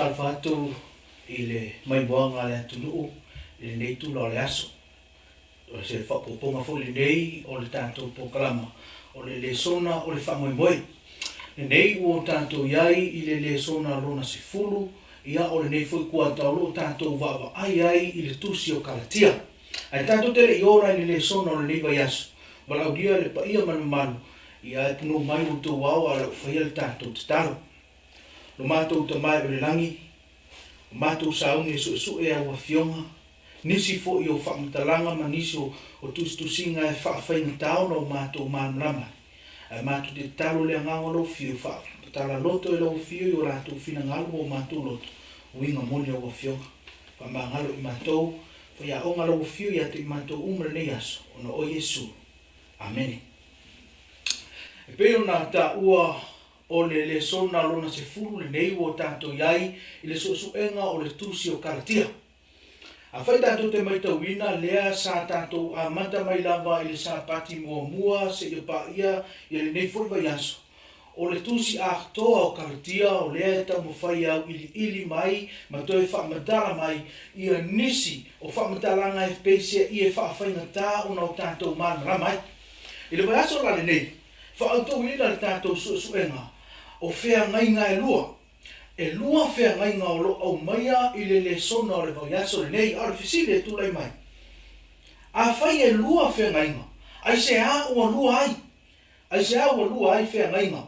Faatalofa atu i le maimoaga a le atunuu i lenei itula o le aso. O se faaopoopoga foi lenei o le tatou polokalama o le lesona o le faamoemoe. Lenei ua o tatou i ai i le lesona lona 10, ia o lenei foi kuata o lo o tatou vaavaai ai i le tusi o Kalatia. Ae tatou te le i ola i le lesona o lenei vaiaso, valaaulia le paia ma le mamalu, ia e punou mai outou ao a o le au faia le tatou tatalo. Lo matou Tama e o i le lagi, o matou sauni e suesue au Afioga, nisi foi o faamatalaga ma nisi o tusitusiga e faafaigata ona o matou malamalama ai. Ae matou te tatalo i le Agaga o Lou Fiu, faamatala loto e Lau Afio i o latou finagalo ma o matou loto, uiga moni au Afioga. Faamagalo i matou, faiaoga Lau Afio ia te i matou uma lenei aso, ona o Iesu. Amene. E pei ona taua O le lesona lona 10 lenei ua tatou i ai i le suesuega o le Tusi o Kalatia. Afai tatou te maitauina lea sa tatou amata mai lava i le Sapati muamua seia paia ia lenei foi vaiaso, o le Tusi atoa o Kalatia o lea e taumafai e auiliili mai ma toe faamatala mai ia nisi o faamatalaga e peiseai e faafaigata ona o tatou malamalama ai. I le vaiaso la lenei, Faautauina le tatou suesuega o feagaiga e lua. E lua feagaiga o lo o aumaia i le lesona o le vaiaso lenei, a o le fesili e tulai mai, Afai e lua feagaiga, aisea ua lua ai? Aisea ua lua ai feagaiga?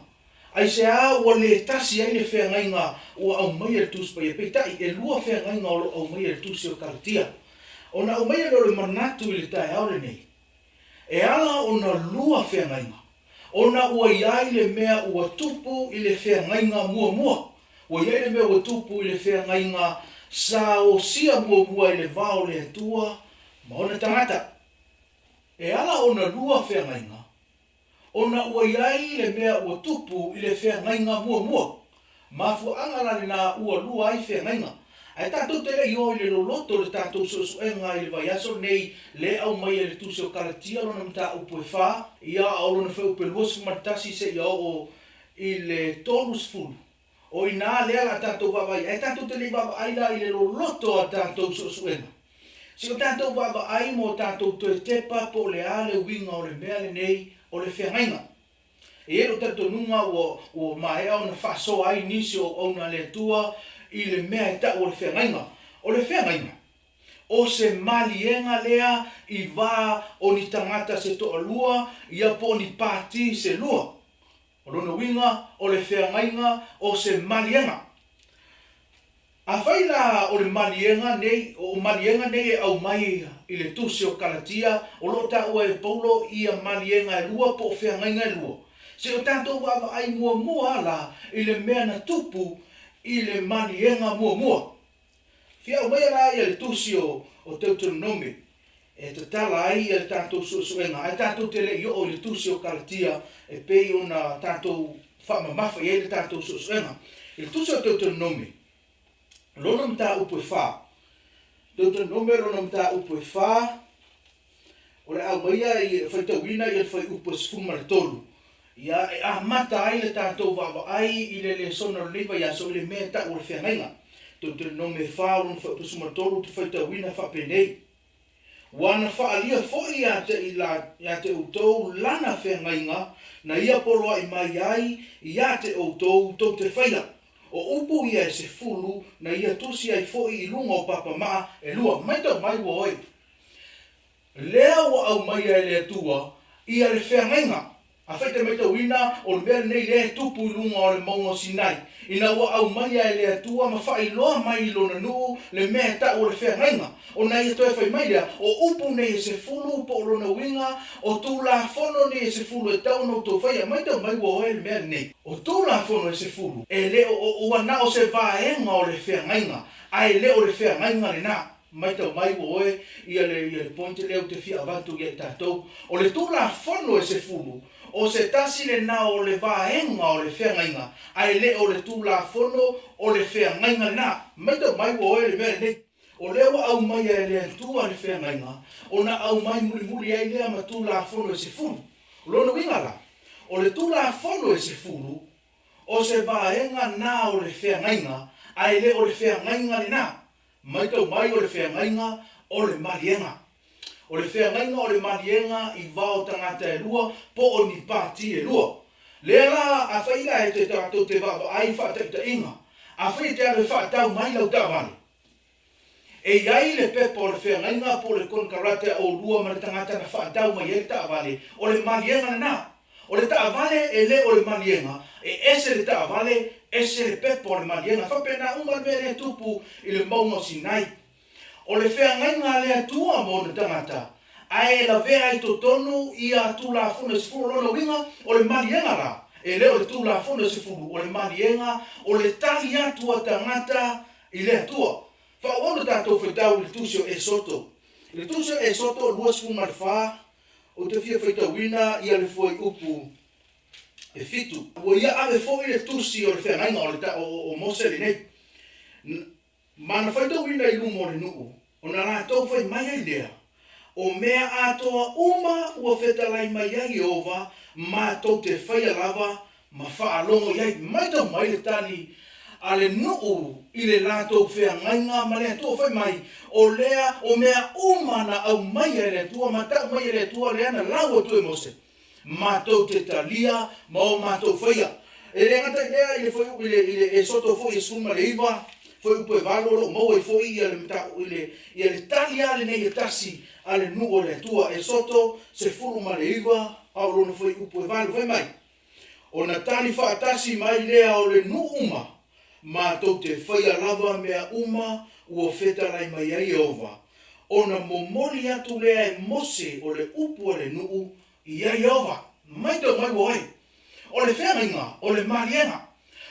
Aisea ua le tasi ai le feagaiga ua aumaia i le Tusi Paia? Peitai, e lua feagaiga o lo o aumaia i le Tusi o Kalatia. Ona aumaia lea o le manatu i le taeao lenei, E ala ona lua feagaiga, ona ua i ai le mea ua tupu i le feagaiga muamua. Ua i ai le mea ua tupu i le feagaiga sa osia muamua i le va o le Atua ma ona tagata. E ala ona lua feagaiga, ona ua i ai le mea ua tupu i le feagaiga muamua. Mafuaaga la lena ua lua ai feagaiga. Ae tatou te le i o i le loloto o le tatou suesuega i le vaiaso lenei le aumaia i le Tusi o Kalatia lona mataupu e fa, ia a o lona fuaiupu e 21 seia oo i le 30. O i ina lea la tatou vaavaai, ae tatou te le i vaavaai la i le loloto a tatou suesuega. Se o tatou vaavaai ma o tatou toe tepa po o le a le uiga o le mea lenei o le feagaiga. E i ai lou talitonuga ua ua maea ona faasoa ai nisi o auauna a le Atua i le mea e tau o le feagaiga. O le feagaiga, o se maliega lea i va o ni tagata se toalua ia po o ni pati se lua. O lona uiga, o le feagaiga o se maliega. Afai la o le maliega nei, o maliega nei e aumai i le Tusi o Kalatia, o lo o taua e Paulo ia maliega e lua po o feagaiga e lua, se o tatou vaavaai muamua la i le mea na tupu i le maliega muamua. Fia aumaia la ia le Tusi o Teuteronome e tatala ai ia le tatou suesuega, ae tatou te le i oo i le Tusi o Kalatia e pei ona tatou faamamafa i ai le tatou suesuega. I le Tusi o Teuteronome, lona mataupu e fa, Teuteronome lona mataupu e fa, o le a aumaia e faitauina ia le fuaiupu e 13, ia e amata ai le tatou vaavaai i le lesona o lenei vaiaso i le mea e tau o le feagaiga. Teuteronome 4 lona fuaiupu 13 ou te faitauina faapenei, Ua na faaalia foi ia te ia te outou lana feagaiga na ia poloai mai ai ia te outou tou te faia. O upu ia e 10 na ia tusi ai foi i luga o papamaa e lua. Matau mai ua oe. Lea ua aumaia e le Atua ia le feagaiga. Afai te maitauina, o le mea lenei lea e tupu i luga o le mauga o Sinai, ina ua aumaia e le Atua ma faailoa mai i Lona nuu le mea e tau o le feagaiga, ona ia toe fai mai lea, o upu nei e 10 po o lona uiga, o Tulafono nei e 10 e tatau ona outou faia. Maitau mai ua oe le mea lenei. O Tulafono e 10, e le o, ua na o se vaega o le feagaiga, ae le o le feagaiga lena. Maitau mai ua oe ia le ia le point lea ou te fia avatu ia i tatou. O le Tulafono e 10, o se tasi lena o le vaega o le feagaiga, ae le o le Tulafono o le feagaiga lena. Maitau mai ua oe le mea lenei. O lea ua aumaia e le Atua le feagaiga, ona aumai mulimuli ai lea ma Tulafono e 10. O lona uiga la, o le Tulafono e 10, O se vaega na o le feagaiga, Ae le o le feagaiga lena. Maitau mai o le feagaiga o le maliega. O le feagaiga o le maliega i va o tagata e lua po o ni pati e lua. Lea la, afai la e te tatou te vaavaai i faataitaiga, afai e te alu e faatau mai lau taavale, e i ai le pepa o le feagaiga po o le konekarate a oulua ma le tagata na faatau mai ai le taavale, o le maliega lena. O le taavale e le o le maliega, e ese le taavale, ese le pepa o le maliega. E faapena uma le mea lea e tupu i le mauga o Sinai. O le feagaiga a le Atua ma ona tagata, ae lavea ai totonu ia Tulafono e sefulu. O lona uiga, o le maliega la, e le o le Tulafono e sefulu, o le maliega o le tali atu a tagata i le Atua. Faaauau le tatou faitau i le Tusi o Esoto. I le Tusi o Esoto 24, ou te fia faitauina ia le fuaiupu e fitu. Ua ia ave foi le tusi o le feagaiga o le o Mose lenei. Ma na faitauina i luma o le nuu, ona latou fai mai ai lea, O mea atoa uma ua fetalai mai ai Ieova, matou te faia lava ma faalogo i ai. Maitau mai le tali a le nuu i le latou feagaiga ma le Atua, fai mai, O lea, o mea uma na aumaia e le Atua ma tau mai e le Atua lea na lau atu e Mose, matou te talia ma o matou faia. E le gata i lea, i le fuaiupu, i le, i le Esoto foi e 19, fuaiupu e 8, o lo o maua ai foi ia le mataupu, i le, ia le tali lava lenei e tasi a le nuu o le Atua. Esoto 19, a o lona fuaiupu e 8, fai mai, Ona tali faatasi mai lea o le nuu uma, matou te faia lava mea uma ua fetalai mai ai Ieova, ona momoli atu lea e Mose o le upu a le nuu iā Ieova. Maitau mai ua ai. O le feagaiga, o le maliega.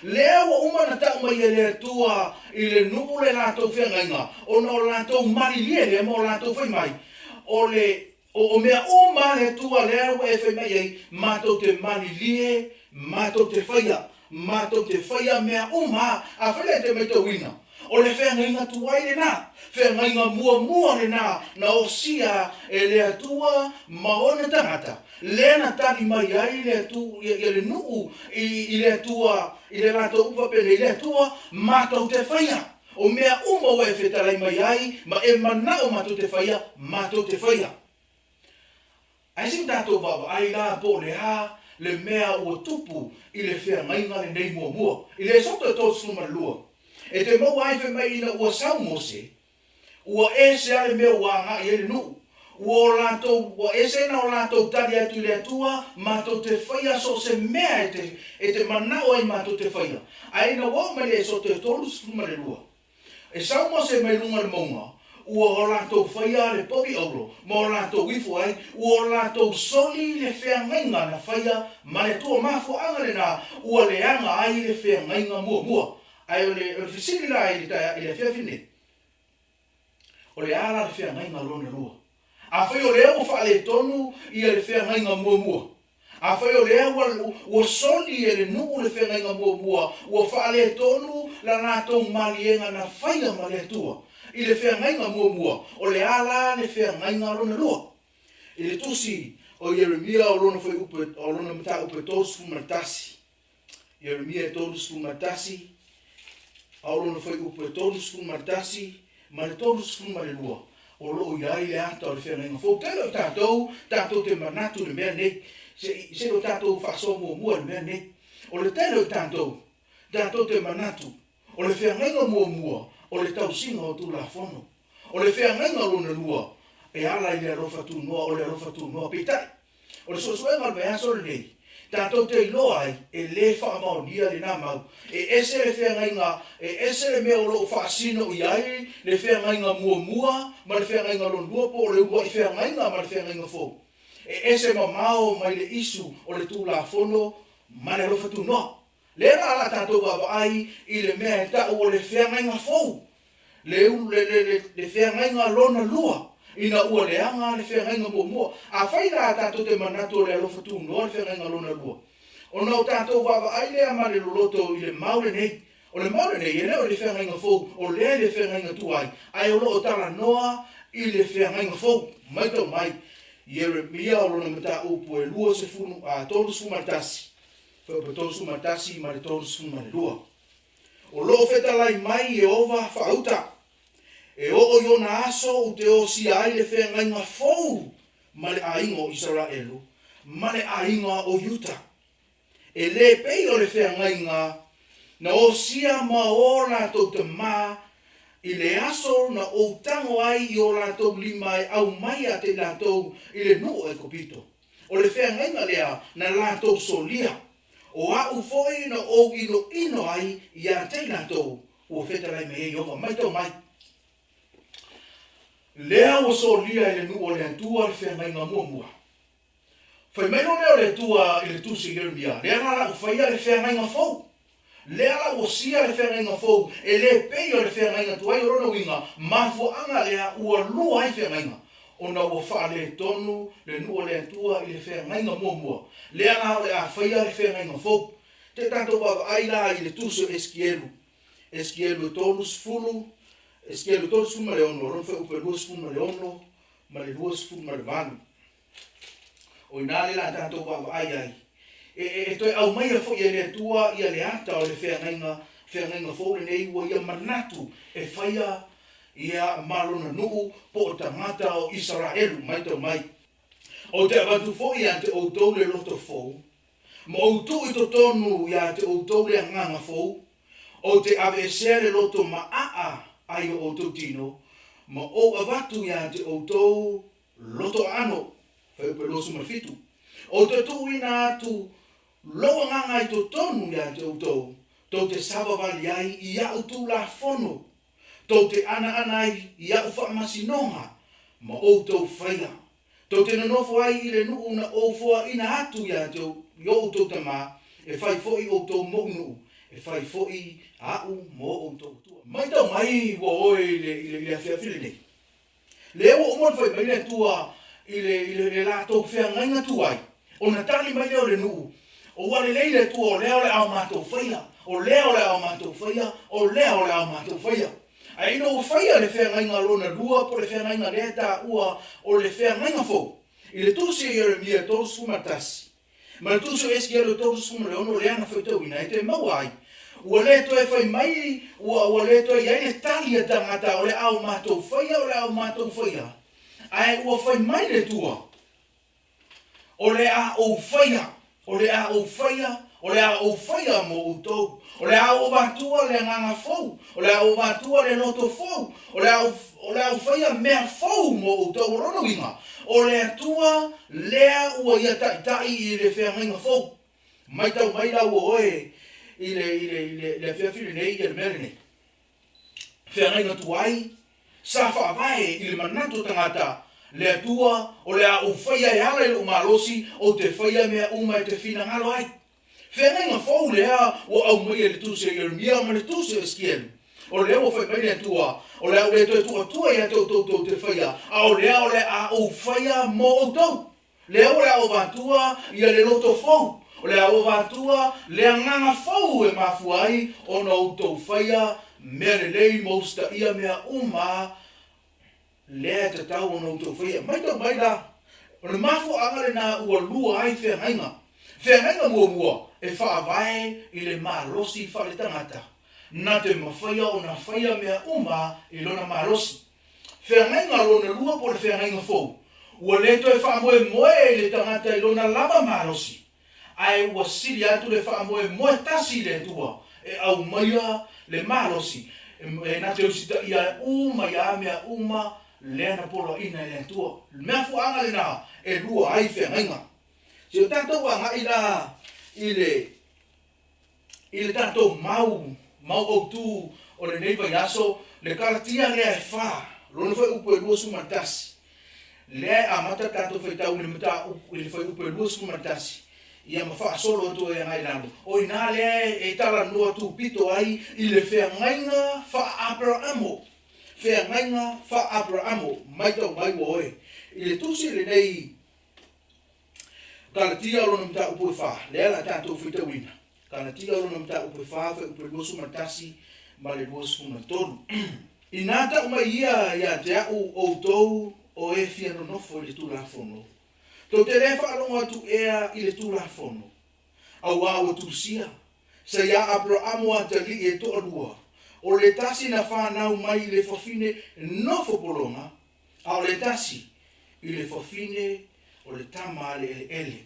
Lea ua uma ona tau mai e le Atua i le nuu le latou feagaiga, ona o latou malilie lea ma o latou fai mai, o le O mea uma a le Atua lea ua e fai mai ai, matou te malilie, matou te faia, matou te faia mea uma a. Afai la e te maitauina, o le feagaiga tuai lena, feagaiga muamua lena na osia e le Atua ma ona tagata, lea na tali mai ai le Atua, ia le nuu i le Atua, i le latou upu faapenei, le Atua, matou te faia. O mea uma ua e fetalai mai ai ma e manao matou te faia, matou te faia. Ae se i tatou vaavaai la po o le a le mea ua tupu i le feagaiga lenei muamua. I le Esoto e 32, e te maua ai fai mai ina ua sau Mose, ua ese lava le mea ua agai ai le nuu. Ua o latou, ua ese na o latou tali atu i le Atua, matou te faia so o se mea e te, e te manao ai matou te faia. Ae ina ua oo mai le Esoto e 32, e sau Mose mai luga o le mauga, ua o latou faia le povi auro, ma o latou ifo ai, ua o latou soli le feagaiga na faia ma le Atua. Mafuaaga lena ua leaga ai le feagaiga muamua. Ae o le, o le fesili la i le taea, i le afiafi nei, O le a la le feagaiga lona lua? Afai o lea ua faaletonu ia le feagaiga muamua, afai o lea ua, ua soli e le nuu le feagaiga muamua, ua faaletonu la latou maliega na faia ma le Atua i le feagaiga muamua, o le a la le feagaiga lona lua? I le tusi o Ieremia o lona fuaiupu, o lona mataupu e 31, Ieremia e 31, a o lona fuaiupu e 31 ma le 32, o lo o i ai le ata o le feagaiga fou. Tele o tatou, tatou te manatu i le mea nei, se i, se i o tatou faasoa muamua i le mea nei. O le tele o tatou, tatou te manatu, o le feagaiga muamua, o le tausiga o Tulafono. O le feagaiga lona lua, e ala i le alofa tunoa, o le alofa tunoa. Peitai, O le suesuega o le vaiaso lenei, tatou te iloa ai e le faamaonia lena mau. E ese le feagaiga, e ese le mea o lo o faasino i ai le feagaiga muamua ma le feagaiga lona lua po o le uluai feagaiga ma le feagaiga fou. E ese mamao mai le isu o le Tulafono ma le alofa tunoa. Lea la o le a tatou vaavaai i le mea e tau o le feagaiga fou, le, le, le, le, le feagaiga lona lua, ina ua leaga le feagaiga muamua. Afai la tatou te manatu o le alofa tunoa le feagaiga lona lua, ona o tatou vaavaai lea ma le loloto i le mau lenei. O le mau lenei, e le o le feagaiga fou, o lea e le feagaiga tuai, ae o lo o talanoa i le feagaiga fou. Maitau mai, Ieremia o lona mataupu e 20, a, 31, Fuaiupu 31 ma le 32. O lo o fetalai mai Ieova faauta, E oo i ona aso ou te osia ai le feagaiga fou ma le aiga o Isaraelu ma le aiga o Iuta. E lē pei o le feagaiga na osia ma o latou tamā i le aso na ou tago ai i o latou lima e aumai ia te i latou i le nuu o Aikupito. O le feagaiga lea na latou solia, o a'u foi na ou inoino ai ia te i latou, ua fetalai mai ai Ieova. Maitau mai, lea ua solia e le nuu o le Atua le feagaiga muamua. Fai mai loa lea o le Atua i le tusi a Ieremia, Lea la la u faia le feagaiga fou. Lea la ua sia le feagaiga fou, e le pei o le feagaiga tuai. O lona uiga, mafuaaga lea ua lua ai feagaiga, ona ua faaletonu le nuu o le Atua i le feagaiga muamua. Lea la o le a faia le feagaiga fou. Te tatou vaavaai la i le tusi o Esikielu, Esikielu e 30, Esikielu 36, lona fuaiupu e 26 ma le 28. O i ina lea o le a tatou vaavaai ai. E, e, e toe aumaia foi e le Atua ia le ata o le feagaiga, feagaiga fou lenei ua ia manatu e faia ia ma lona nuu po o tagata o Isaraelu. Maitau mai. Ou te avatu foi ia te outou le loto fou, ma ou tuu i totonu ia te outou le agaga fou, ou te aveesea le loto maaa ai o outou tino, ma ou avatu ia te outou loto aano, fuaiupu e 27. Ou te tuuina atu lou agaga i totonu ia te outou, tou te savavali ai i a'u Tulafono, tou te anaana ai i a'u faamasinoga ma outou faia, tou te nonofo ai i le nuu na ou foaina atu ia te i o outou tamā, e fai foi outou mou nuu, e fai foi a'u mo outou Atua. Maitau mai ua oe i le, i le, i le afiafi lenei. Lea ua uma ona fai mai le Atua i le, i le, le latou feagaiga tuai, ona tali mai lea o le nuu, Ua lelei le Atua, o lea o le a o matou faia, o lea o le a o matou faia, o lea o le a o matou faia. Ae ina ua faia le feagaiga lona lua po o le feagaiga lea e taua o le feagaiga fou, i le tusi a Ieremia 31, Ma le tusi o Esikielu 36 lea na faitauina e te maua ai, ua le toe fai mai, ua, ua le toe i ai le tali a tagata o le a o matou faia, o le a o matou faia, ae ua fai mai le Atua, O le a ou faia, o le a ou faia, o le a ou faia mo outou. O le a ou avatua le agaga fou, o le a ou avatua le loto fou, o le a ou, o le a ou faia mea fou mo outou. O lona uiga, o le Atua lea ua ia taitai i le feagaiga fou. Maitau mai la ua oe i le, i le, i le, le afiafi lenei ia le mea lenei. Feagaiga tuai, sa faavae i le manatu o tagata, le Atua, o le a ou faia e ala i lou malosi, ou te faia mea uma e te finagalo ai. Feagaiga fou lea ua aumaia i le tusi a Ieremia ma le tusi o Esikielu. O lea ua fai mai le Atua, O le a ou le toe tuu atua ia te outou tou te faia, a o lea o le a ou faia mo outou. Lea o le a ou avatua ia le loto fou, o le a ou avatua le agaga fou e mafua ai ona outou faia mea lelei ma usitaia mea uma lea e tatau ona outou faia. Maitau mai la, o le mafuaaga lena ua lua ai feagaiga. Feagaiga muamua, e faavae i le malosi faaletagata, na te mafaia ona faia mea uma i lona malosi. Feagaiga lona lua po o le feagaiga fou, ua le toe faamoemoe i le tagata i lona lava malosi, ae ua sili atu le faamoemoe tasi i le Atua e aumaia le malosi e na te usitaia uma ia mea uma lea na poloaiina e le Atua. O le mafuaaga lena e lua ai feagaiga. Se o tatou agai la i le i le tatou mau mau autu o lenei vaiaso, le Kalatia lea e fa, lona fuaiupu e 21, lea e amata le tatou faitau i le mataupu i le fuaiupu e 21, ia ma faasolo atu ai agai lalo. O i ina lea e talanoa tupito ai i le feagaiga faa-Aperaamo. Feagaiga faa-Aperaamo, maitau mai ua oe i le tusi lenei Kalatia o lona mataupu e fa, lea la tatou faitauina. Kalatia o lona mataupu e fa, fuaiupu e 21 ma le 23. Inā tau mai ia ia te a'u outou o e fia nonofo i le Tulafono, tou te le faalogo atu ea i le Tulafono, auā ua tusia. Sa ia Aperaamo atalii e toalua, o le tasi na fanau mai i le fafine nofo pologa, a o le tasi i le fafine o le tama a le eleele.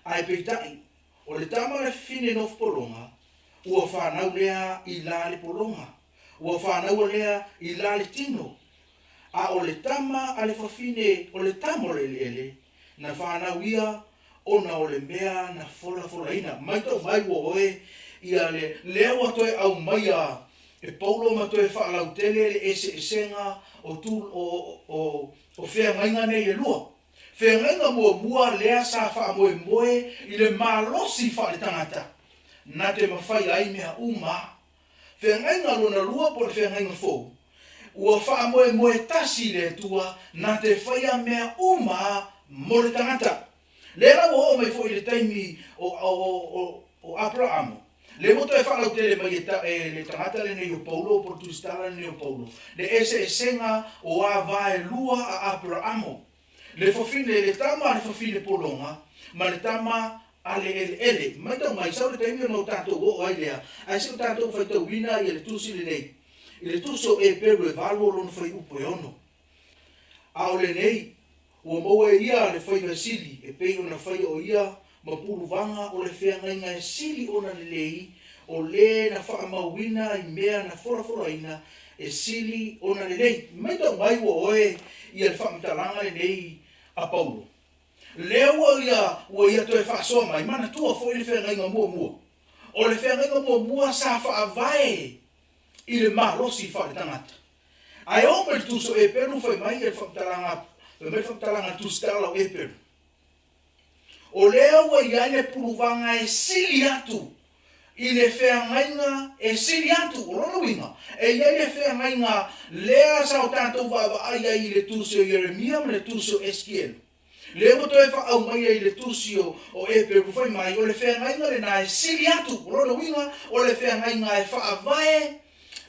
Ae peitai, o le tama a le fafine nofo pologa, ua fanau lea i la le pologa, ua fanaua lea i la le tino, a o le tama a le fafine o le tama o le eleele, na fanau ia ona o le mea na folafolaina. Maitau mai ua oe ia le lea ua toe aumaia e Paulo ma toe faalautele le eseesega o tu o o o feagaiga nei e lua. Feagaiga muamua lea sa faamoemoe i le malosi faaletagata na te mafaia ai mea uma. Feagaiga lona lua po o le feagaiga fou, ua faamoemoe tasi i le Atua na te faia mea uma mo le tagata. Lea la ua oo mai foi i le taimi o, o, o, o Aperaamo, lea ua toe faalautele mai e, e le tagata lenei o Paulo po o le tusitala lenei o Paulo, le eseesega o ava e lua a Aperaamo. Le fafine, le tama a le fafine pologa ma le tama a le eleele. Maitau mai, sau le taimi ona o tatou oo ai lea, ae se i o tatou faitauina ia le tusi lenei, i le tusi o Eperu e 8 o lona fuaiupu e 6. A o lenei, ua maua e ia le faiva sili e pei ona faia o ia ma puluvaga o le feagaiga e sili ona lelei, o le na faamauina i mea na folafolaina e sili ona lelei. Maitau mai ua oe ia le faamatalaga lenei a Paulo. Lea ua ia ua ia toe faasoa mai, manatua foi le feagaiga muamua. O le feagaiga muamua sa faavae i le malosi faaletagata. Ae oo mai i le tusi o Eperu fai mai le faamatalaga, fai mai le faamatalaga a le tusitala o Eperu, O lea ua i ai le puluvaga e sili atu i le feagaiga e sili atu. O lona uiga, e i ai le feagaiga lea sa o tatou vaavaai ai i le tusi o Ieremia ma le tusi o Esekielu. Lea ua toe faaaumaia i le tusi o Eperu fai mai, o le feagaiga lena e sili atu. O lona uiga, o le feagaiga e faavae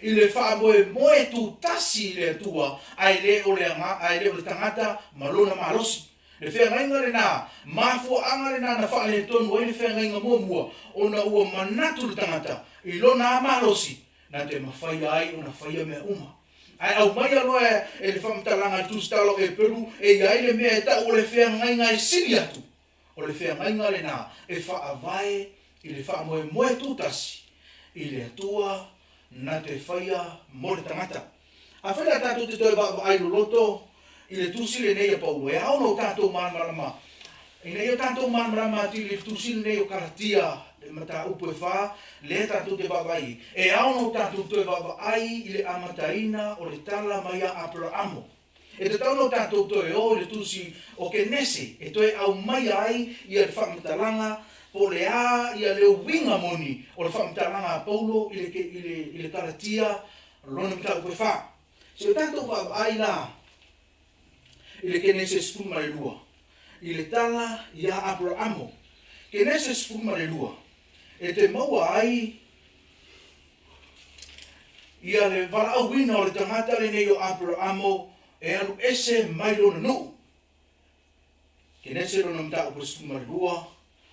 i le faamoemoe tutasi i le Atua ae le o le, ae le o le tagata ma lona malosi. Le feagaiga lena, mafuaaga lena na faaletonu ai le feagaiga muamua, ona ua manatu le tagata i lona malosi na te mafaia ai ona faia mea uma. Ae aumaia loa e le faamatalaga a le tusitala o Eperu e i ai le mea e tau o le feagaiga e sili atu, o le feagaiga lena e faavae i le faamoemoe tutasi i le Atua na te faia mo le tagata. Afai la tatou te toe vaavaai loloto i le tusi lenei a Paulo, e ao ona o tatou malamalama, ina ia tatou malamalama atili i le tusi lenei o Kalatia, le mataupu e fa, lea tatou te vaavaai ai, e ao ona o tatou toe vaavaai i le amataina o le tala mai a Aperaamo. E tatau ona o tatou toe o i le tusi o Kenese e toe aumaia ai ia le faamatalaga po o le a ia le uiga moni o le faamatalaga a Paulo i le, i le, i le Kalatia lona mataupu e fa. Se o tatou vaavaai la i le Kenese 12, i le tala ia Aperaamo. Kenese 12, e te maua ai ia le valaauina o le tagata lenei o Aperaamo e alu ese mai lona nuu. Kenese lona mataupu e 12,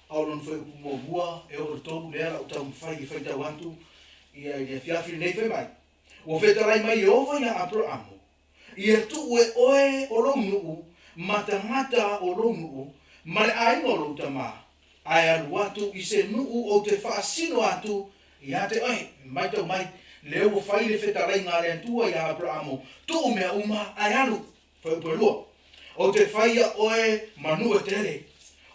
a o lona fuaiupu muamua e oo i le tolu, lea la ou taumafai e faitau atu ia i le afiafi lenei, fai mai, Ua fetalai mai Ieova iā Aperaamo, Ia tuu e oe o lou nuu ma tagata o lou nuu ma le aiga o lou tama, ae alu atu i se nuu ou te faasino atu ia te oe. Maitau mai, lea ua fai le fetalaiga a le Atua iā Aperaamo, tuu mea uma ae alu. Fuaiupu e lua, Ou te faia oe ma nuu e tele,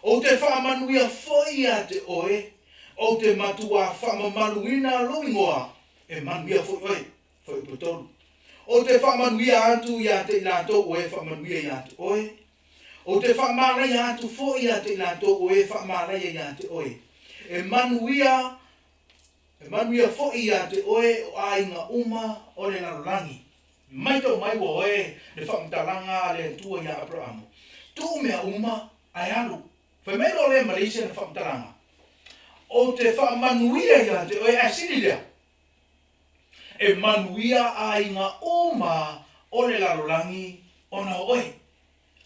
ou te faamanuia foi ia te oe, ou te matuā faamamaluina lou igoa, e manuia foi oe. Fuaiupu e tolu, Ou te faamanuia atu ia te i latou o e faamanuia ia te oe, ou te faamalaia atu foi ia te i latou o e faamalaia ia te oe, e manuia, e manuia foi ia te oe o aiga uma o le lalolagi. Maitau mai ua oe le faamatalaga a le Atua ia Aperaamo, tuu mea uma ae alu. Fai mai loa lea ma le isi ana faamatalaga, Ou te faamanuia ia te oe, ae sili lea, e manuia aiga uma o le lalolagi ona o oe.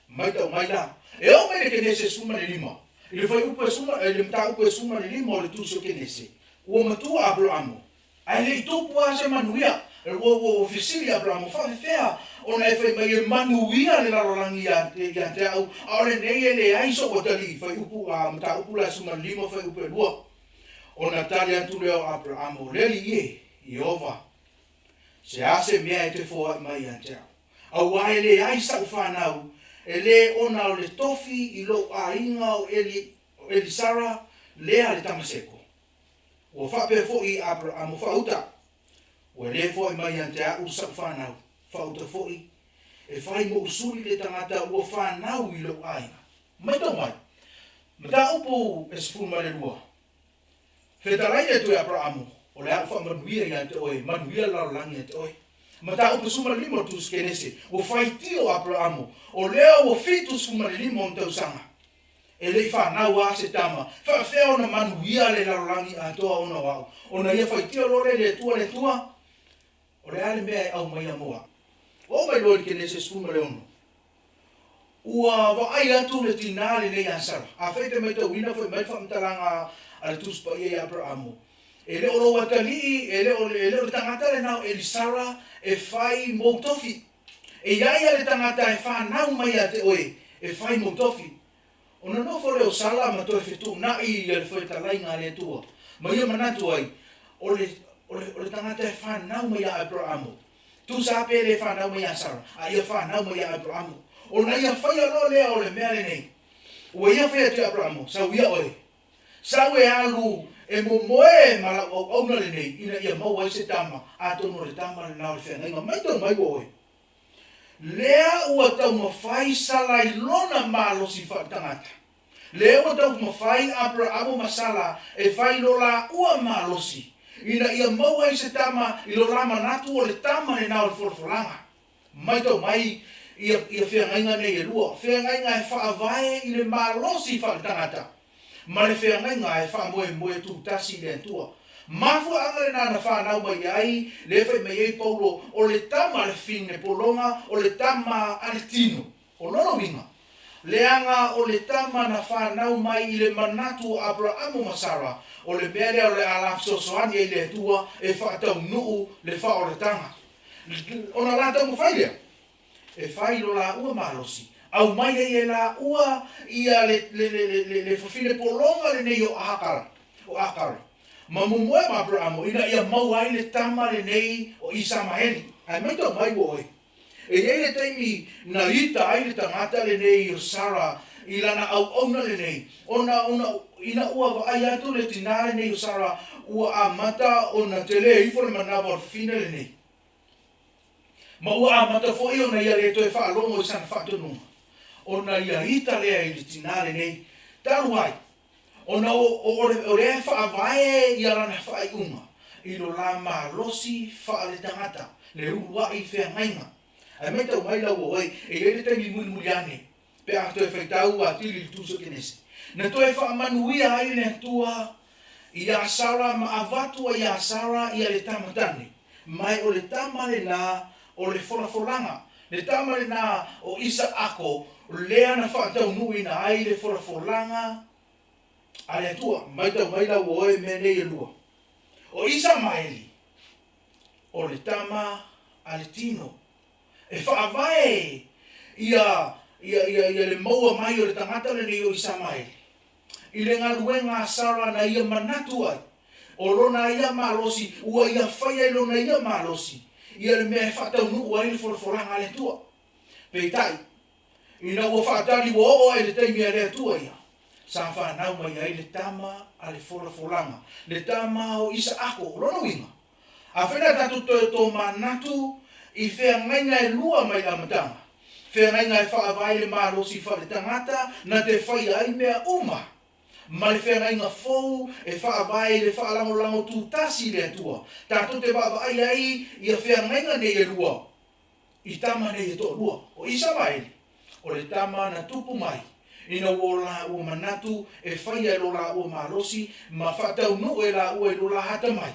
Maitau mai la, e oo mai le Kenese 15, i le fuaiupu e i le mataupu e 15 o le Tusi o Kenese. Ua matua Aperamo, ae le i tupu lava se manuia. Ua fesili Aperamo, Faafefea ona e fai mai e manuia le lalolagi ia te au, a o lenei e leai sou atalii? Fuaiupu, Mataupu la e 15 fuaiupu e 2. Ona tali atu lea o Aperamo, Le Alii e, Ieova, se a se mea e te foai mai ia te au? Auā e leai sa'u fanau, e lē ona o le tofi i lo'u aiga o Eli, o Elisara lea le Tamaseko. Ua faapea fo'i i Aperamo faauta, Ua lē foai mai ia te a'u sa'u fanau, faauta fo'i, e fai mo'u suli le tagata ua fanau i lo'u aiga. Maitau mai, mataupu e 12. Fetalai le Atua ia Aperamo, O le a ou faamanuia ia te oe, manuia le lalolagi ia te oe. Mataupu 15 o le Tusi Kenese, ua faitio o Aperamo, o lea ua 75 ona tausaga, e le i fanau a se tama, faafefea ona manuia le lalolagi atoa ona o au? Ona ia faitio loa lea i le Atua, Le Atua, o le a le mea e aumaia mo au? Ua oo mai loa i le Kenese 16. Ua vaai atu le tinā lenei ia Sara. Afai e te maitauina foi mai le faamatalaga a le Tusi Paia ia Aperamo, E le o lou atalii, e le o, e le o le tagata lenā o Elisara e fai mou tofi. E i ai ia le tagata e fanau mai ia te oe e fai mou tofi. Ona nofo lea o Sara ma toe fetuunai ia le fetalaiga a le Atua, ma ia manatu ai, O le, o le, o le tagata e fanau mai ia Aperamo, Tusa pe le fanau mai ia Sara, a ia fanau mai ia Aperamo. Ona ia faia loa lea o le mea lenei. Ua ia fai atu ia Aperamo, Sau ia oe. Sau e alu e momoe ma lau auauna lenei, ina ia maua ai se tama, atonu o le tama lena o le feagaiga. Matau mai ua oe. Lea ua taumafai Sara i lona malosi faaletagata. Lea ua taumafai Aperamo ma Sara e fai lo laua malosi, ina ia maua ai se tama i lo la manatu o le tama lena o le folafolaga. Maitau mai ia ia feagaiga nei e lua, feagaiga e faavae i le malosi faaletagata, ma le feagaiga e faamoemoe tutasi i le Atua. Mafuaaga lena na fanau mai ai, lea e fai mai ai Paulo, o le tama a le fine pologa, o le tama a le tino. O lona uiga, leaga o le tama na fanau mai i le manatu o Aperamo ma Sara, o le mea lea o le a la fesoasoani ai le Atua e faataunuu le faaolataga. Ona la taumafai lea e fai lo laua malosi, aumai ai e laua ia le, le, le, le, le, le fafine pologa lenei o Ahakara, o Akara, ma momoe ma Aperamo ina ia maua ai le tama lenei o Isamaeli. Ae maitau mai ua oe. E i ai le taimi na ita ai le tagata lenei o Sara i lana auauna lenei, ona, ona, ina ua vaai atu le tinā lenei o Sara ua amata ona tele ifo le manawa o le fafine lenei, ma ua amata foi ona ia le toe faalogo i sana faatonuga, ona ia ita lea i le tinā lenei, talu ai, ona o, o, o lea e faavae ia lana faaiuga i lo la malosi faaletagata, le uluai feagaiga. Ae maitau mai lau oe, e i ai le taimi mulimuli ane, pe a toe faitau atili i le Tusi o Kenese, na toe faamanuia ai le Atua iā Sara ma avatu ai iā Sara ia le tama tane, mai o le tama lenā o le folafolaga, le tama lenā o Isaako, lea na faataunuuina ai le folafolaga a le Atua. Maitau mai lau oe mea nei e lua. O Isamaeli, o le tama a le tino, e faavae ia, ia, ia, ia le maua mai o le tagata lenei o Isamaeli. I le galuega a Sara na ia manatu ai, o lona ia malosi, ua ia faia i lona ia malosi, ia le mea e faataunuu ai le folafolaga a le Atua. Peitai, ina ua faatali ua oo ai le taimi a le Atua ia, sa fanau mai ai le tama a le folafolaga, le tama o Isaako. O lona uiga, Afai la tatou toe tomanatu i feagaiga e lua mai le amataga, feagaiga e faavae i le malosi faaletagata na te faia ai mea uma, ma le feagaiga fou e faavae i le faalagolago tutasi i le Atua, tatou te vaavaai ai ia feagaiga nei e lua i tama nei e toalua, o Isamaeli, o le tama na tupu mai ina ua o laua manatu e faia e lo laua malosi ma faataunuu e laua i lo la atamai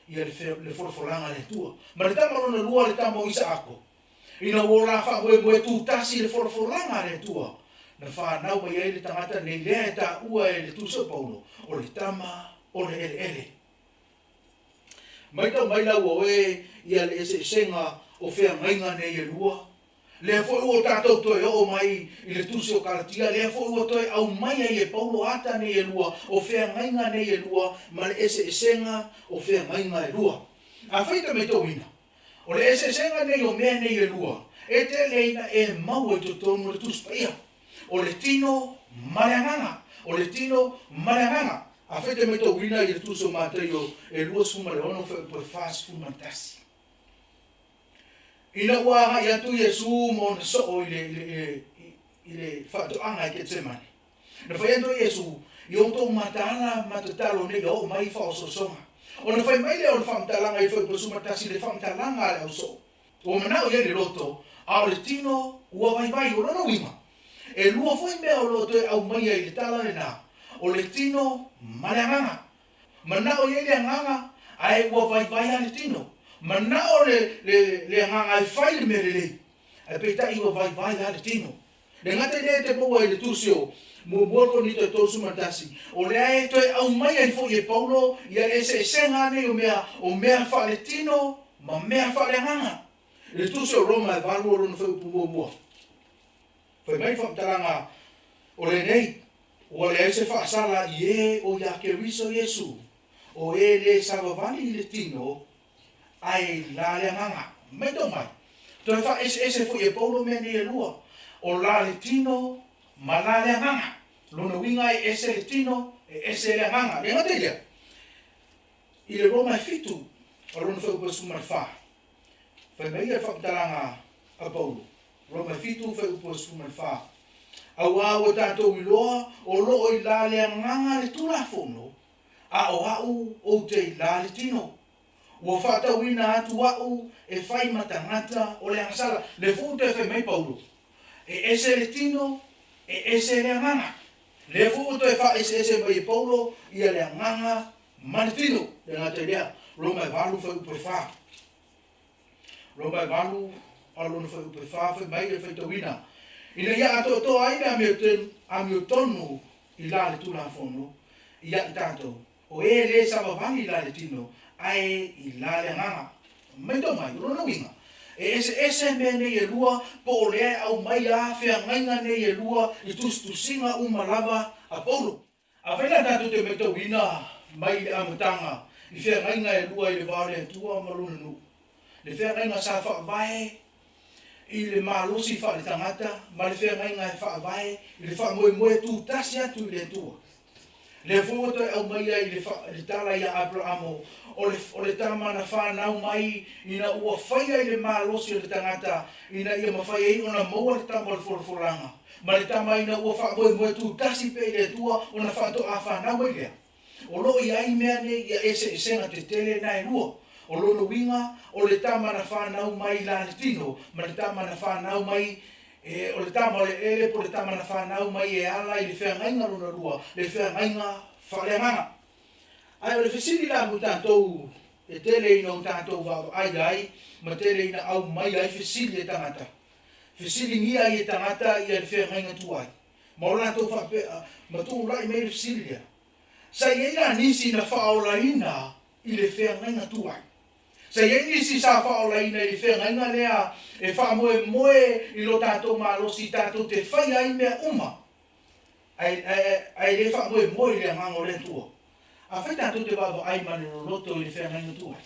ia le folafolaga a le Atua. Ma le tama lona lua, le tama o Isaako, ina ua o la faamoemoe tutasi i le folafolaga a le Atua, na fanau mai ai le tagata nei lea e taua e le Tusi o Paulo, o le tama o le eleele. Maitau mai la ua oe ia le eseesega o feagaiga nei e lua. Lea foi ua tatou toe oo mai i le Tusi o Kalatia, lea foi ua toe aumai ai e Paulo ata nei e lua o feagaiga nei e lua ma le eseesega o feagaiga e lua. Afai e te maitauina, o le eseesega nei o mea nei e lua, e tele ina e maua i totonu o le Tusi Paia. O le tino ma le agaga. O le tino ma le agaga. Afai e te maitauina i le Tusi o Mataio e 26 fuaiupu e 41. Ina ua agai atu Iesu ma ona soo i le, i le, i le faatoaga i Ketsemane, na fai atu ai Iesu, I outou mataala ma tatalo ne i oo mai faaosoosoga. Ona fai mai lea o le faamatalaga i le fuaiupu 11 i le faamatalaga a le ausoo, Ua manao i ai le loto, a o le tino ua vaivai. O lona uiga, e lua foi mea o lo o toe aumaia i le tala lena, o le tino ma le agaga. Manao i ai le agaga, ae ua vaivai lava le tino. Manao le, le, le agaga e fai le mea lelei, ae peitai ua vaivai lava le tino. Le gata i lea e te maua i le Tusi o Muamua Korinito e 31, o lea e toe aumai ai foi e Paulo ia le eseesega nei o mea, o mea faaletino ma mea faaleagaga. I le Tusi o Roma e 8 o lona fuaiupu muamua, fai mai le faamatalaga o lenei, Ua leai se faasala i e o iā Keriso Iesu, o e lē savavali i le tino, ae i la le agaga. Maitau mai, toe faaeseese foi e Paulo mea nei e lua, o la le tino ma la le agaga. Lona uiga e ese le tino, e ese le agaga. Le gata i lea, i le Roma e 7, o lona fuaiupu e 14, fai mai ia le faamatalaga a Paulo, Roma e 7, fuaiupu e 14, Auā ua tatou iloa o lo o i la le agaga le Tulafono, a o a'u ou te i la le tino. Ua faatauina atu a'u e fai ma tagata o le agasala. Le foi ua toe fai mai Paulo, E ese le tino, e ese le agaga. Lea foi ua toe faaeseese mai e Paulo ia le agaga ma le tino. Le gata i lea, Roma e 8 fuaiupu e 4. Roma e 8 a lona fuaiupu e 4 fai mai le faitauina, Ina ia atoatoa ai le amiotonu i la le Tulafono ia i tatou, o e lē savavali i la le tino, ae i la le agaga. Maitau mai, o lona uiga, e eseese mea nei e lua, po o lea e aumai a feagaiga nei e lua i tusitusiga uma lava a Paulo. Afai la tatou te maitauina mai i le amataga i feagaiga e lua i le va o le Atua ma Lona nuu, le feagaiga sa faavae i le malosi faaletagata ma le feagaiga e faavae i le faamoemoe tutasi atu i le Atua. Lea foi ua toe aumaia i le, le tala ia Aperamo, o le, o le tama na fanau mai ina ua faia i le malosi o le tagata ina ia mafai ai ona maua le tama o le folafolaga, ma le tama ina ua faamoemoe tutasi pea i le Atua ona faatoa fanau mai lea. O lo o i ai mea nei ia eseesega tetele na e lua. O lona uiga, o le tama na fanau mai la le tino, ma le tama na fanau mai, e, o le tama o le ele po o le tama na fanau mai e ala i le feagaiga lona lua, le feagaiga faaleagaga. Ae o le fesili la mo tatou e tele ina o tatou vaavaai ai ma tele ina aumai ai fesili e tagata, fesiligia ai e tagata ia le feagaiga tuai, ma o latou faapea, ma tulai mai le fesili lea, Sa i ai la nisi na faaolaina i le feagaiga tuai? Sa i ai nisi sa faaolaina i le feagaiga lea e faamoemoe i lo tatou malosi tatou te faia ai mea uma, ae, ae, ae le faamoemoe i le Agaga o le Atua? Afai tatou te vaavaai ma le loloto i le feagaiga tuai,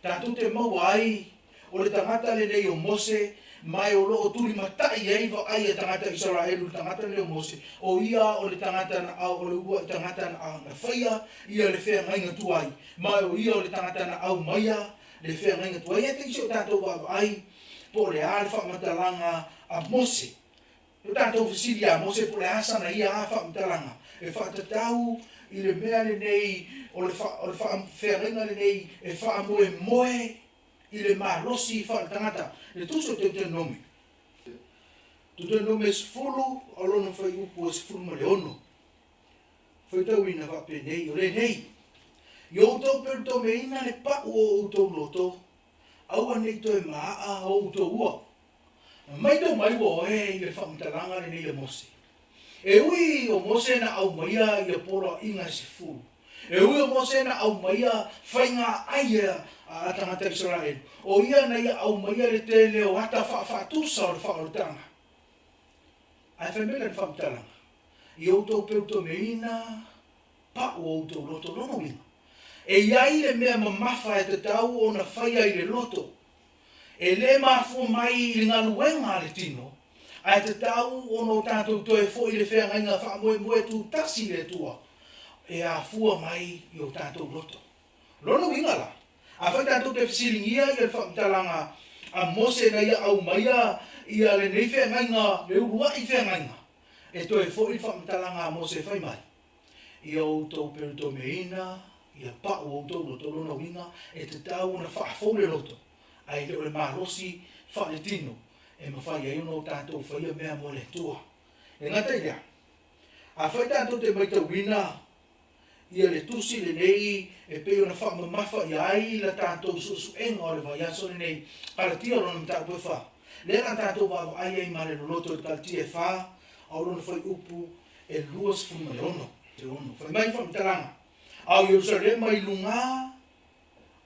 tatou te maua ai o le tagata lenei o Mose, ma e o lo o tulimatai ai vaai a tagata Isaraelu i le tagata lenei o Mose, o ia o le tagata na o le uluai tagata na na faia ia le feagaiga tuai, ma o ia o le tagata na aumaia le feagaiga tuai. Ae te i se o tatou vaavaai po o le a le faamatalaga a Mose. O tatou fesili ia Mose po o le a sana ia a faamatalaga e faatatau i le mea lenei o le o le feagaiga lenei e faamoemoe i le malosi faaletagata. Le Tusi o Teutonomi, Teutonomi e 10 o lona fuaiupu e 16, faitauina faapenei, o lenei, I outou pelutomeina le pau o outou loto, aua ne i toe maaa o outou ua. Maitau mai ua oe i le faamatalaga lenei a Mose. E ui o Mose na aumaia ia poloaiga e sefulu. E ui o Mose na aumaia faiga ai a tagata Isaraelu, o ia na ia aumaia le tele o ata faafaatusa o le faaolataga. Ae fai mai lana faamatalaga, I outou peutomeina pau o outou loto. Lona uiga, e i ai le mea mamafa e tatau ona faia i le loto, e le mafua mai i le galuega a le tino, ae tatau ona o tatou toe foi i le feagaiga faamoemoe tutasi i le Atua e afua mai i o tatou loto. Lona uiga la, afai tatou te fesiligia ia le faamatalaga a Mose na ia aumaia ia lenei feagaiga, le uluai feagaiga, e toe foi le faamatalaga a Mose e fai mai, Ia outou perutomeina ia pau outou loto, lona uiga e tatau ona faafou le loto, ae le o le malosi faaletino e mafai ai ona o tatou faia mea mo le Atua. E gata i lea, afai tatou te maitauina ia le tusi lenei e pei ona faamamafa i ai la tatou suesuega o le vaiaso lenei, Kalatia lona mataupu e fa, lea la tatou vaavaai ai ma le loloto i le Kalatia e fa, a o lona fuaiupu e 26. Fai mai faamatalaga, A o Ierusalema i luga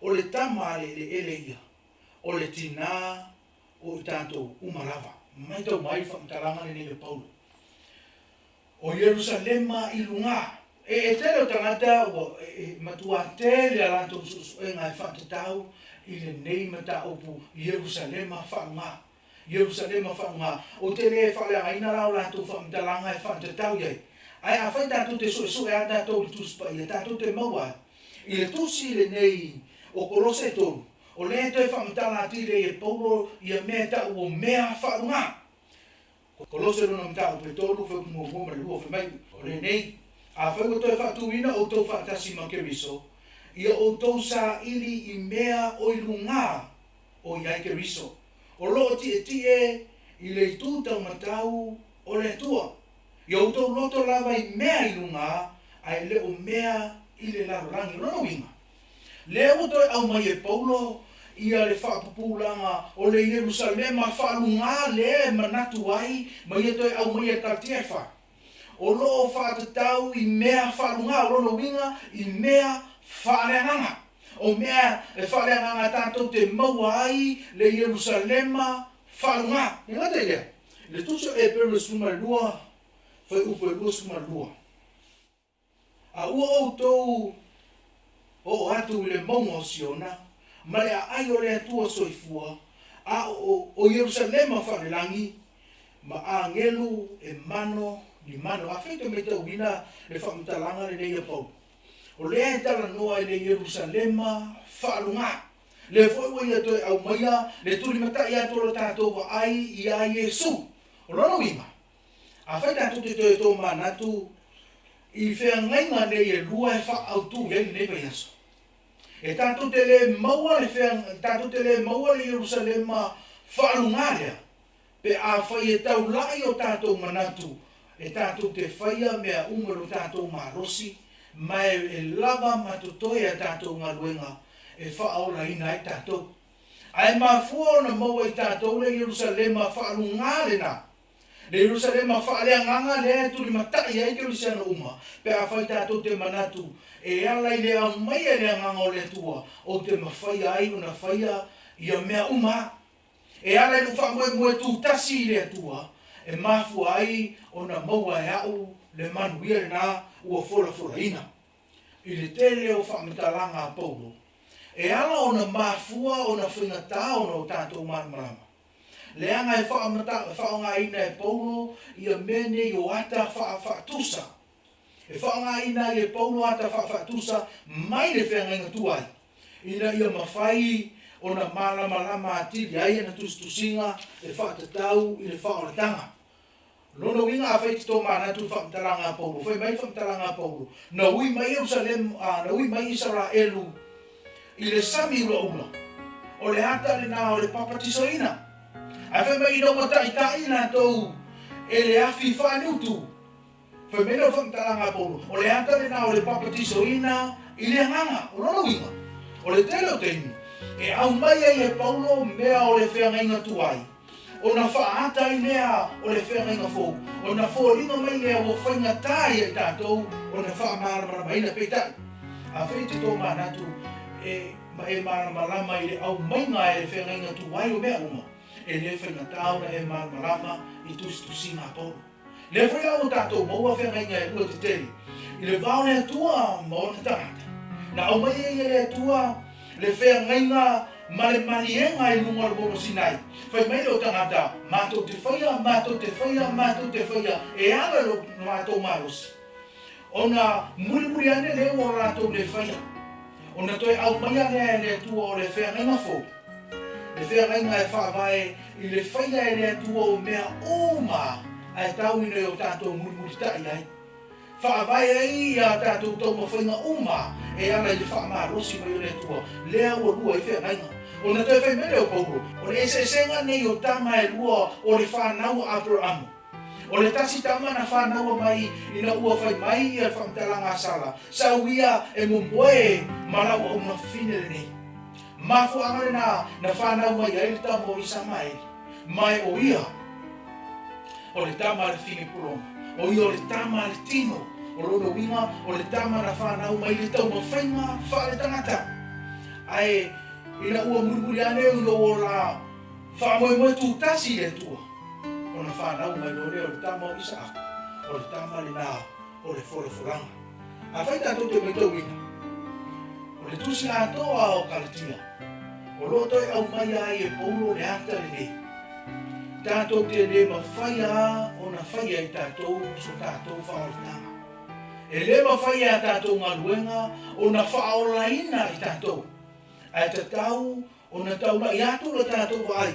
o le tama a le eleele ia, o le tinā o i tatou uma lava. Matau mai le faamatalaga lenei a Paulo. O Ierusalema i luga. E tele o tagata ua e matuā tele a latou suesuega e faatatau i lenei mataupu Ierusalema faaluga. Ierusalema faaluga. Ou te le faaleagaina la o latou faamatalaga e faatatau i ai. Ae afai tatou te suesue a tatou i le Tusi Paia, tatou te maua ai i le tusi lenei o Kolose 3, o lea e toe faamatala atili ai e Paulo ia mea e tau o mea faaluga. Kolose lona mataupu e 3, fuaiupu muamua ma le lua, fai mai, O lenei, afai ua toe faatuina outou faatasi ma Keriso, ia outou saili i mea o i luga o i ai Keriso, o lo o tietie i le itu taumatau o le Atua. Ia outou loto lava i mea i luga, ae le o mea i le lalolagi. O lona uiga, lea ua toe aumai e Paulo ia le faapupulaga o le Ierusalema faalugā lea e manatu ai ma ia toe aumaia e Kaltiefa, o lo o faatatau i mea faalugā, o lona uiga i mea faaleagaga. O mea e faaleagaga tatou te maua ai le Ierusalema faalugā. E gata i lea, i le Tusi o Eperu e 12, fuaiupu e 22. A ua outou oo atu i le mauga o Siona, ma le aai o le Atua soifua, a o Ierusalema faalelagi, ma agelu e mano ni mano. Afai te maitauina le faamatalaga lenei a Paulo, o lea e talanoa i le Ierusalema faalugā. Lea foi ua ia toe aumaia le tulimatai atu o le tatou vaai iā Iesu. O lona uiga, Afai tatou te toe tomanatu i feagaiga nei e lua e faaautu i ai lenei vaiaso, e tatou te le maua le tatou te le maua le Ierusalema faalugā lea, pe afai e taulai o tatou manatu e tatou te faia mea uma i lo tatou malosi ma e lava ma totoe a tatou galuega e faaolaina ai tatou. Ae mafua ona maua i tatou le Ierusalema faalugā lena, Le Ierusalema faaleagaga lea e tulimatai ai Kerisiano uma, pe afai tatou te manatu e ala i le aumaia i le Agaga o le Atua ou te mafaia ai ona faia ia mea uma. E ala i lou faamoemoe tutasi i le Atua e mafua ai ona maua e a'u le manuia lena ua folafolaina. I le tele o faamatalaga a Paulo, e ala ona mafua ona faigata ona o tatou malamalama. Leaga e faaaogaina e Paulo ia mea nei o ata faafaatusa. E faaaogaina ai e Paulo ata faafaatusa mai le feagaiga tuai, ina ia mafai ona malamalama atili ai ana tusitusiga e faatatau i le faaolataga. Lona uiga afai e te tomanatu i le faamatalaga a Paulo, fai mai le faamatalaga a Paulo, Na ui mai Ierusalema, a, na ui mai Isaraelu i le sami ulaula, o le ata lena o le papatisoina. Ae fai mai ina ua taitai latou e le afi faaniutu, Fai mai lau faamatalaga a Paulo, o le ata lena o le papatisoina i le agaga. O lona uiga, o le tele o taimi e aumai ai e Paulo mea o le feagaiga tuai, ona faaata ai lea o le feagaiga fou, ona foliga mai lea ua faigata ia i tatou ona faamalamalamaina. Peitai, Afai e te tomanatu e ma e malamalama i le aumaiga e le feagaiga tuai o mea uma, e le faigata ona e malamalama i tusitusiga a Paulo. Lea foi la ua tatou maua feagaiga e lua tetele i le va o le Atua ma ona tagata. Na aumai ai e le Atua le feagaiga ma le maliega i luga o le mauga Sinai, fai mai lea o tagata, Matou te faia, matou te faia, matou te faia e ala i lo matou malosi. Ona mulimuli ane lea ua latou le faia, ona toe aumaia lea e le Atua o le feagaiga fou, le feagaiga e faavae i le faia e le Atua o mea uma ae tau ina i o tatou mulimulitai ai. Faavae ai a tatou taumafaiga uma e ala i le faamalosi mai o le Atua, lea ua lua ai feagaiga. Ona toe fai mai lea o Paulo, O le eseesega nei o tama e lua o le fanau a Aperamo. O le tasi tama na fanaua mai ina ua fai mai ia le faamatalaga a Sala, Sau ia e momoe ma lau auma fine lenei. Mafuaaga lena na fanau mai ai le tama o Isamaeli, mae o ia o le tama a le fine pologa, o ia o le tama a le tino, o lona uiga o le tama na fanau mai le taumafaiga faaletagata. Ae ina ua mulimuli ane ina ua la Faamoemoe tutasi i le Atua, ona fanau mai loa lea o le tama o Isaaka, o le tama lena o le folafolaga. Afai tatou te maitauina, o le tusi atoa o Kalatia, o lo o toe aumaia ai e Paulo le ata lenei, tatou te le mafai a ona faia e tatou so tatou faaolataga. E le mafai e a tatou galuega ona faaolaina i tatou, ae tatau Ona taulai atu lo tatou vaai,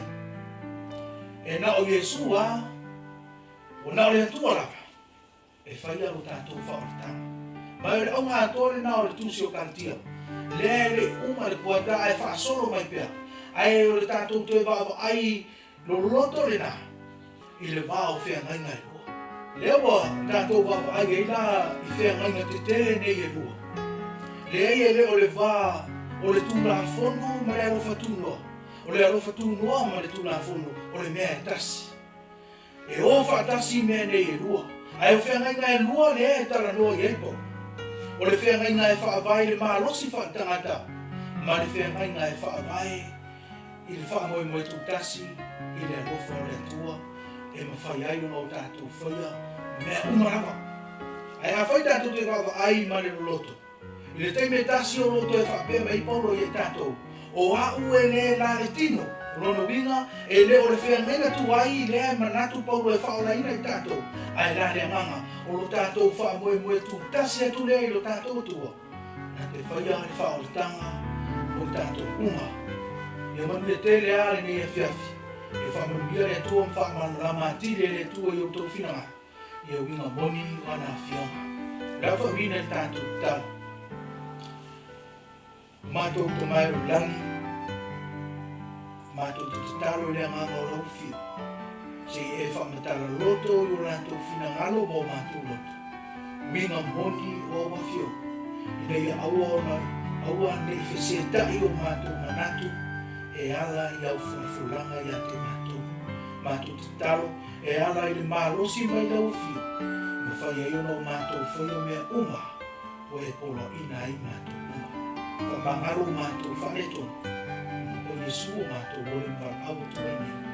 e na o Iesu a, ua na o le Atua lava e faia lo tatou faaolataga. Ma o le auga atoa lena o le Tusi o Kalatia, lea e le i uma le kuata ae faasolo mai pea, ae o le tatou toe vaavaai loloto lena i le va o feagaiga e lua. Lea ua tatou vaavaai ai la i feagaiga tetele nei e lua. Leai e le o le va o le Tulafono ma le alofa tunoa, o le alofa tunoa ma le Tulafono o le mea e tasi. E o faatasi mea nei e lua, ae o feagaiga e lua lea e talanoa i ai Paulo. O le feagaiga e faavae i le malosi faaletagata ma le feagaiga e faavae i le faamoemoe tutasi i le alofa o le Atua e mafai ai ona o tatou faia mea uma lava. Ae afai tatou te vaavaai ma le loloto, i le taimi e tasi o lo o toe faapea mai ai Paulo ia i tatou, O a'u e le la le tino. O lona uiga, e le o le feagaiga tuai lea e manatu Paulo e faaolaina i tatou, ae la le agaga o lo tatou faamoemoe tutasi atu lea i lo tatou Atua. Na te faia le faaolataga mo i tatou uma. Ia manuia tele a lenei afiafi. Ia faamanuia le Atua ma faamalamalama atili e le Atua i outou finagalo ia uiga moni o ana afioga. O le a faauiina i le tatou tatalo. O matou Tama e o le lagi, matou te tatalo i le agaga o lau Afio, se i e faamatala loto i o latou finagalo ma o matou loto, uiga moni o au afioga, ina ia aua ona aua ne i fesetai o matou manatu e ala i au folafolaga ia te matou. Matou tatalo e ala i le malosi mai lau Afio, mafai ai ona o matou faia mea uma ua e poloaina ai matou uma. Faamagalo matou faaletonu, ona o Iesu o matou lole ma valaau atu ai nei.